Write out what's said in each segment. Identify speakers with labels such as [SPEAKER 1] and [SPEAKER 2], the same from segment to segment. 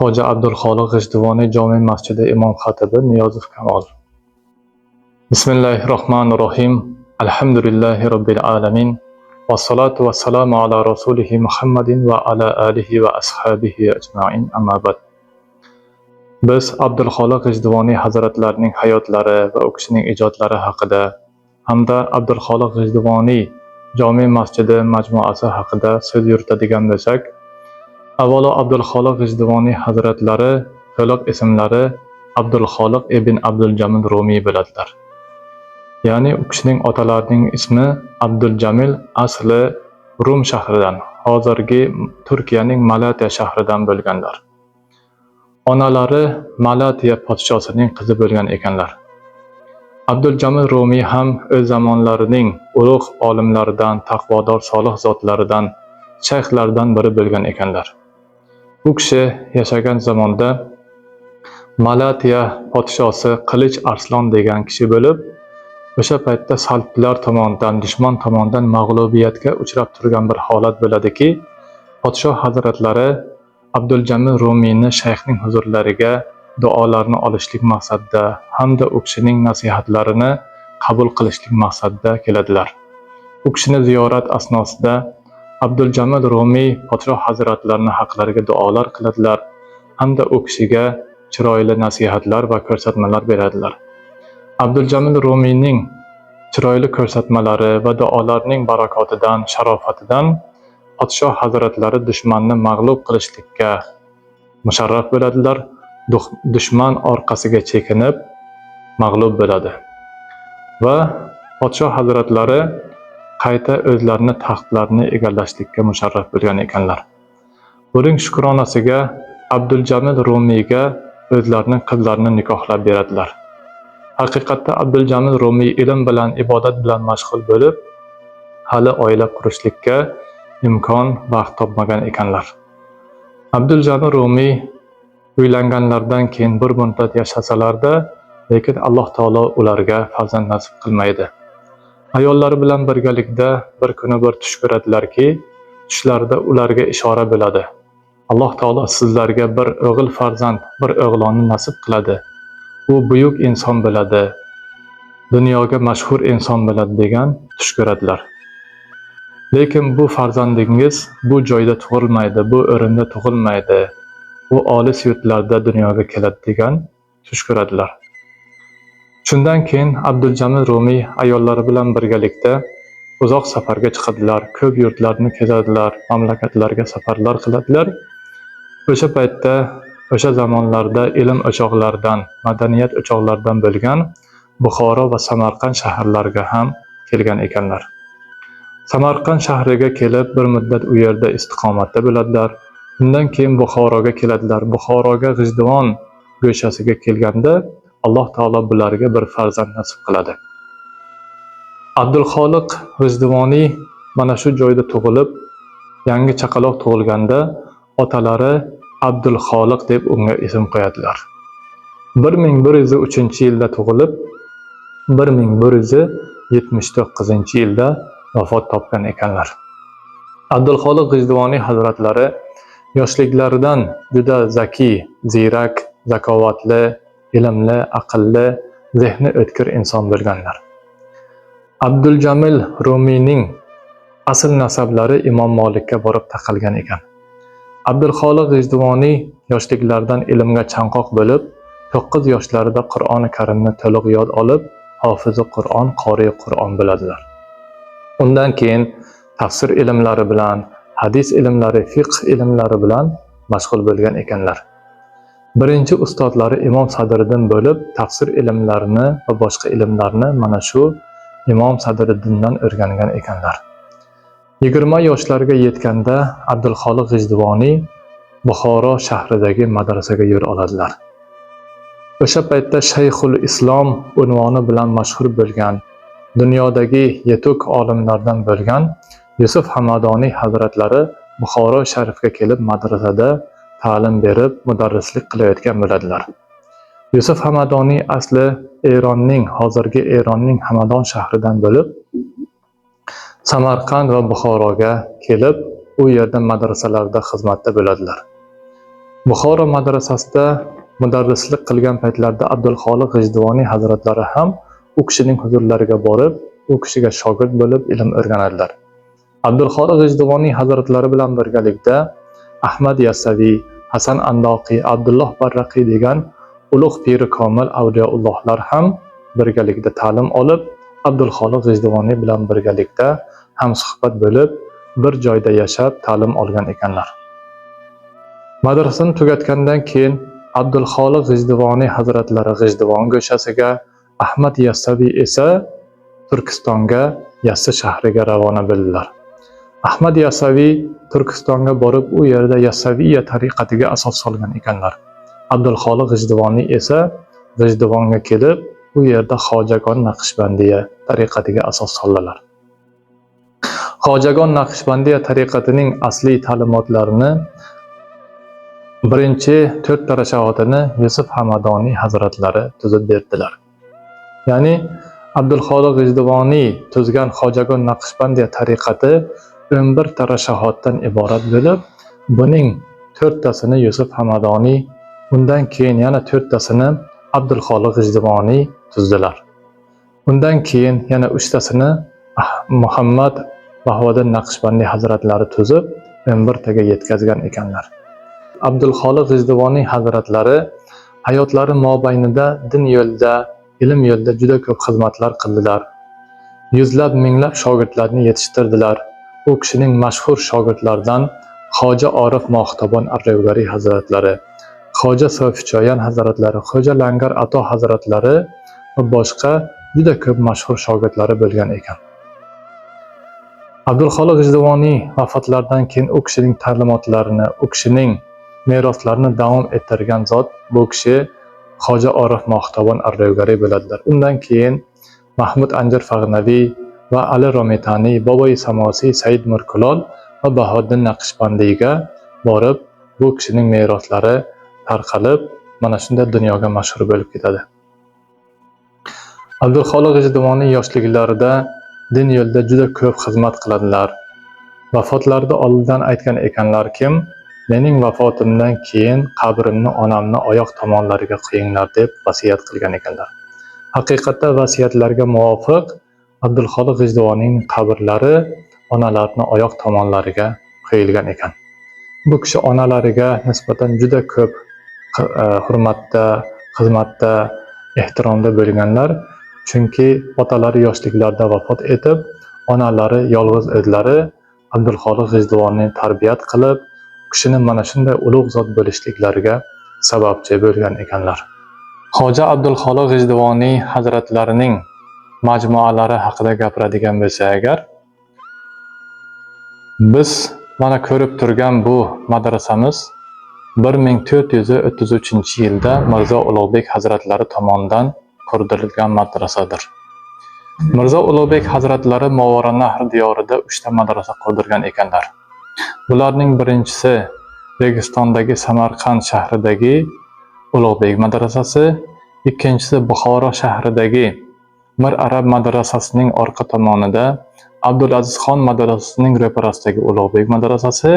[SPEAKER 1] Hoji Abdulxoliq G'ijduvoniy jome masjidi imom xatibi Niyozov Kamol. Bismillahirrohmanirrohim. Alhamdulillahi robbil alamin. Vassalotu vassalamu ala rasulihi Muhammadin va ala alihi va ashabihi ajmain. Amma ba'd. Biz Abdulxoliq G'ijduvoniy hazratlarining hayotlari va u kishining ijodlari haqida hamda Abdulxoliq G'ijduvoniy jome masjidi majmuasi haqida so'z yuritadigan bo'lsak, avvalo Abdulxoliq G'ijduvoniy hazratlari to'liq ismlari Abdulxoliq ibn Abduljamil Rumiy bo'ladilar. Ya'ni u kishining otalarining ismi Abduljamil, asli Rum shahridan, hozirgi Turkiyaning Malatya shahridan bo'lganlar. Onalari Malatya podshosining qizi bo'lgan ekanlar. Abduljamil Rumiy ham o'z zamonlarining ulug' olimlaridan, taqvodor solih zotlaridan, shayxlardan biri bo'lgan ekanlar. Bu kishi yashagan zamonda Malatya podshosi Qilich Arslon degan kishi bo'lib, o'sha paytda salblar tomonidan, dushman tomonidan mag'lubiyatga uchrab turgan bir holat bo'ladiki, podshoh hazratlari Abduljamil Rumiyni shayxning huzurlariga duolarni olishlik maqsadida hamda u kishining nasihatlarini qabul qilishlik maqsadida keladilar. U kishini ziyorat asnosida Abduljamil Rumiy podshoh hazratlarini haqlariga duolar qiladilar hamda u kishiga chiroyli nasihatlar va ko'rsatmalar beradilar. Abduljamil Rumiyning chiroyli ko'rsatmalari va duolarining barakotidan, sharofatidan podshoh hazratlari dushmanni mag'lub qilishlikka musharraf bo'ladilar. Dushman orqasiga chekinib mag'lub bo'ladi. Va podshoh hazratlari qayta o'zlarini taxtlarini egallashlikka musharraf bo'lgan ekanlar. Buning shukronasiga Abduljamil Rumiyga o'zlarining qizlarini nikohlab beradilar. Haqiqatda Abduljamil Rumiy ilm bilan, ibodat bilan mashg'ul bo'lib, hali oila qurishlikka imkon, vaqt topmagan ekanlar. Abduljamil Rumiy uylanganlaridan keyin bir muddat yashasalarda, lekin Alloh taolo ularga farzand nasib qilmaydi. Ayollari bilan birgalikda bir kuni bir tush ko'radilarki, tushlarida ularga ishora bo'ladi. Alloh taolo sizlarga bir o'g'il farzand, bir o'g'lonni nasib qiladi. U buyuk inson bo'ladi, dunyoga mashhur inson bo'ladi degan tush ko'radilar. Lekin bu farzandingiz bu joyda tug'ilmaydi, bu o'rinda tug'ilmaydi. U olis yurtlarda dunyoga keladi degan tush ko'radilar. Shundan keyin Abduljamil Rumiy ayollari bilan birgalikda uzoq safarga chiqadilar, ko'p yurtlarni kezadilar, mamlakatlarga safarlar qiladilar. O'sha paytda, o'sha zamonlarda ilm o'choqlaridan, madaniyat o'choqlaridan bo'lgan Buxoro va Samarqand shaharlariga ham kelgan ekanlar. Samarqand shahriga kelib bir muddat u yerda istiqomatda bo'ladilar. Undan keyin Buxoroga keladilar. Buxoroga G'ijduvon go'shasiga kelganda Alloh taolo bularga bir farzand nasib qiladi. Abdulxoliq G'ijduvoniy mana shu joyda tug'ilib, yangi chaqaloq tug'ilganda otalari Abdulxoliq deb unga ism qo'yadilar. 1103-yilda tug'ilib, 1179-yilda vafot topgan ekanlar. Abdulxoliq G'ijduvoniy hazratlari yoshliklaridan juda zaki, ziyrak, zakovatli, ilmli, aqlli, zehni o'tkir inson bo'lganlar. Abduljamil Rumiyning asl nasablari Imom Molikka borib taqalgan ekan. Abdulxoliq G'ijduvoniy yoshliklaridan ilmga chanqoq bo'lib, 9 yoshlarida Qur'oni Karimni to'liq yod olib, hofizi Qur'on, qori Qur'on bo'ladilar. Undan keyin tafsir ilmlari bilan, hadis ilmlari, fiqh ilmlari bilan mashg'ul bo'lgan ekanlar. Birinchi ustozlari Imom Sadriddin bo'lib, tafsir ilmlarini va boshqa ilmlarni mana shu Imom Sadriddindan o'rgangan ekanlar. 20 yoshlarga yetganda Abdulxoliq G'ijduvoniy Buxoro shahridagi madrasaga yo'l oladilar. O'sha paytda Shayxul Islom unvoni bilan mashhur bo'lgan, dunyodagi yetuk olimlardan bo'lgan Yusuf Hamadoniy hazratlari Buxoro sharifga kelib madrasada ta'lim berib, mudarrislik qilayotgan bo'ladilar. Yusuf Hamadoniy asli Eronning, hozirgi Eronning Hamadon shahridan bo'lib, Samarqand va Buxoroga kelib, u yerda madrasalarda xizmatda bo'ladilar. Buxoro madrasasida mudarrislik qilgan paytlarida Abdulxoliq G'ijduvoniy hazratlari ham u kishining huzurlariga borib, u kishiga shogird bo'lib ilm o'rganadilar. Abdulxoliq G'ijduvoniy hazratlari bilan birgalikda Ahmad Yassaviy, Hasan Andoqiy, Abdulloh Barraqiy degan ulug' piri komil avliyoullohlar ham birgalikda ta'lim olib, Abdulxoliq G'ijduvoniy bilan birgalikda hamsuhbat bo'lib, bir joyda yashab ta'lim olgan ekanlar. Madrasani tugatgandan keyin Abdulxoliq G'ijduvoniy hazratlari G'ijduvon go'shasiga, Ahmad Yassaviy esa Turkistonga, Yassi shahriga ravona bo'ldilar. Ahmad Yassaviy Turkistonga borib, u yerda Yassaviya tariqatiga asos solgan ekanlar. Abdulxoliq G'ijduvoniy esa G'ijduvonga kelib, u yerda Xojagon Naqshbandiya tariqatiga asos soldilar. Xojagon Naqshbandiya tariqatining asliy ta'limotlarini birinchi 4 tarashaotini Yusuf Hamadoniy hazratlari tuzib berdilar. Ya'ni Abdulxoliq G'ijduvoniy tuzgan Xojagon Naqshbandiya tariqati 11 tarashahotdan iborat bo'lib, buning 4 tasini Yusuf Hamadoniy, undan keyin yana 4 tasini Abdulxoliq G'ijduvoniy tuzdilar. Undan keyin yana 3 tasini Muhammad Bahodir Naqshbandiy hazratlari tuzib 11 taga yetkazgan ekanlar. Abdulxoliq G'ijduvoniy hazratlari hayotlari mobaynida din yo'lida, ilm yo'lida juda ko'p xizmatlar qildilar. Yuzlab, minglab shogirdlarni yetishtirdilar. U kishining mashhur shogirdlaridan Xoja Orif Moxtobon Arravgariy hazratlari, Xoja Sofichoyan hazratlari, Xoja Langar Ato hazratlari va boshqa juda ko'p mashhur shogirdlari bo'lgan ekan. Abdulxoliq G'ijduvoniy vafotlaridan keyin u kishining ta'limotlarini, u kishining meroslarini davom ettirgan zot bu kishi Xoja Orif Moxtobon Arravgariy bo'ladilar. Undan keyin Mahmud Anjir Fag'naviy va Ali Romitaniy, Boboy Samosiy, Said Mirkulol va Bahoddin Naqshbandiyga borib, bu kishining meroslari tarqalib, mana shunday dunyoga mashhur bo'lib ketadi. Abdulxoliq G'ijduvoniy yoshliklarida din yo'lida juda ko'p xizmat qiladilar. Vafotlarida oldindan aytgan ekanlarkim, mening vafotimdan keyin qabrimni onamni oyoq tomonlariga qo'yinglar deb vasiyat qilgan ekanlar. Haqiqatda vasiyatlarga muvofiq Abdulxoliq G'ijduvoniyning qabrlari onalarini oyoq tomonlariga qo'yilgan ekan. Bu kishi onalariga nisbatan juda ko'p hurmatda, xizmatda, ehtiromda bo'lganlar. Chunki otalari yoshliklarida vafot etib, onalari yolg'iz o'zlari Abdulxoliq G'ijduvoniyni tarbiyat qilib, kishini mana shunday ulug' zot bo'lishliklariga sababchi bo'lgan ekanlar. Xoja Abdulxoliq G'ijduvoniy hazratlarining majmualari haqida gapiradigan bo'lsak agar, biz mana ko'rib turgan bu madrasamiz 1433-yilda Mirzo Ulug'bek hazratlari tomonidan qurdirilgan madrasadir. Mirzo Ulug'bek hazratlari Movarounnahr diyorida 3 ta madrasa qurdirgan ekanlar. Bularning birinchisi Registondagi Samarqand shahridagi Ulug'bek madrasasi, ikkinchisi Buxoro shahridagi Mir Arab madrasasining orqa tomonida Abdulazizxon madrasasining ro'parasidagi Ulug'bek madrasasi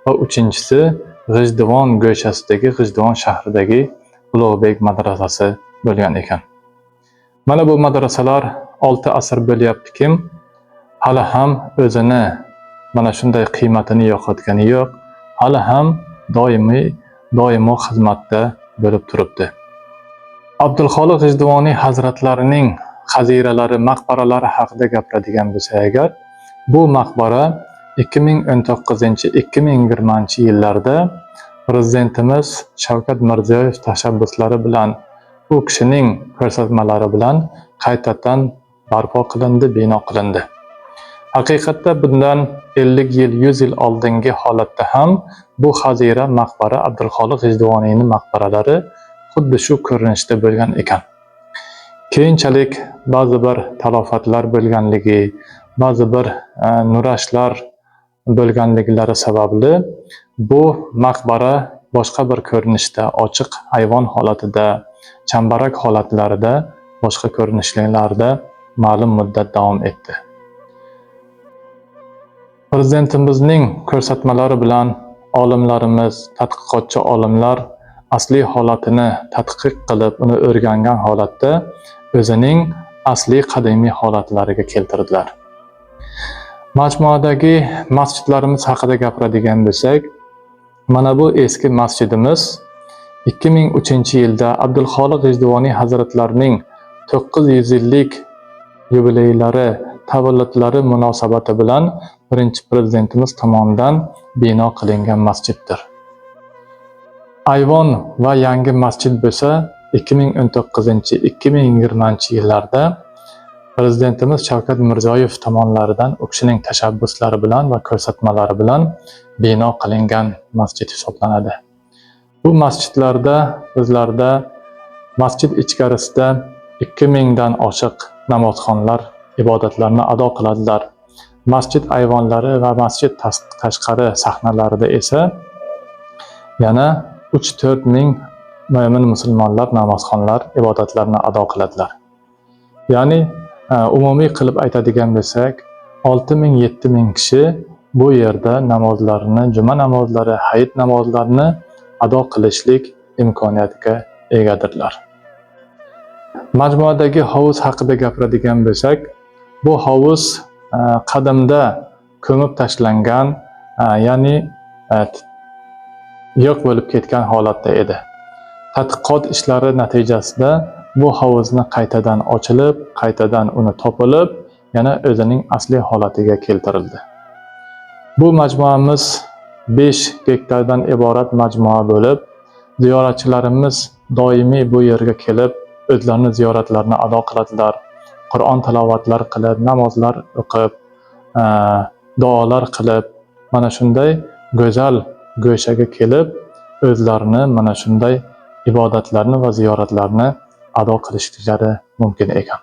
[SPEAKER 1] va uchinchisi G'ijduvon go'shasidagi G'ijduvon shahridagi Ulug'bek madrasasi bo'lgan ekan. Mana bu madrasalar 6 asr bo'lyaptikim, hali ham o'zini mana shunday qiymatini yo'qotgani yo'q, hali ham doimo xizmatda bo'lib turibdi. Abdulxoliq G'ijduvoniy hazratlarining xaziralari, maqbaralari haqida gapiradigan bo'lsak agar, bu maqbara 2019-2020 yillarda Prezidentimiz Shavkat Mirziyoyev tashabbuslari bilan, u kishining ko'rsatmalari bilan qaytadan barpo qilindi, bino qilindi. Haqiqatda bundan 50 yil, 100 yil oldingi holatda ham bu xazira, maqbara, Abdulxoliq G'ijduvoniyning maqbaralari xuddi shu ko'rinishda bo'lgan ekan. Keyinchalik ba'zi bir talofatlar bo'lganligi, ba'zi bir nurashlar bo'lganliklari sababli bu maqbara boshqa bir ko'rinishda, ochiq ayvon holatida, chambarak holatlarida, boshqa ko'rinishlarda ma'lum muddat davom etdi. Prezidentimizning ko'rsatmalari bilan Olimlarimiz, tadqiqotchi olimlar asliy holatini tadqiq qilib, uni o'rgangan holatda o'zining asli qadimiy holatlariga keltirdilar. Majmuadagi masjidlarimiz haqida gapiradigan bo'lsak, mana bu eski masjidimiz 2003-yilda Abdulxoliq G'ijduvoniy hazratlarining 900 yillik yubileylari, tavalludlari munosabati bilan birinchi prezidentimiz tomonidan bino qilingan masjiddir. Ayvon va yangi masjid bo'lsa 2019-2020 yillarda prezidentimiz Shavkat Mirziyoyev tomonlaridan, u kishining tashabbuslari bilan va ko'rsatmalari bilan bino qilingan masjid hisoblanadi. Bu masjidlarda bizlarda masjid ichkarisida 2000 dan oshiq namozxonlar ibodatlarni ado qiladilar. Masjid ayvonlari va masjid tashqari sahnalarida esa yana 3-4 ming mo'min musulmonlar, namozxonlar ibodatlarni ado qiladilar. Ya'ni umumiy qilib aytadigan bo'lsak, 6 ming, 7 ming kishi bu yerda namozlarini, juma namozlari, hayit namozlarini ado qilishlik imkoniyatiga egadirlar. Majmuadagi hovuz haqida gapiradigan bo'lsak, bu hovuz qadimda ko'mib tashlangan, ya'ni yo'q bo'lib ketgan holatda edi. Tadqiqot ishlari natijasida bu hovuzni qaytadan ochilib, qaytadan uni topilib, yana o'zining asli holatiga keltirildi. Bu majmuamiz 5 gektardan iborat majmua bo'lib, ziyoratchilarimiz doimiy bu yerga kelib, o'zlarini ziyoratlarini ado qiladilar. Qur'on tilovatlar qilib, namozlar o'qib, duolar qilib, mana shunday go'zal go'shaga kelib, o'zlarini mana shunday ibodatlarni va ziyoratlarni ado qilishliklari mumkin ekan.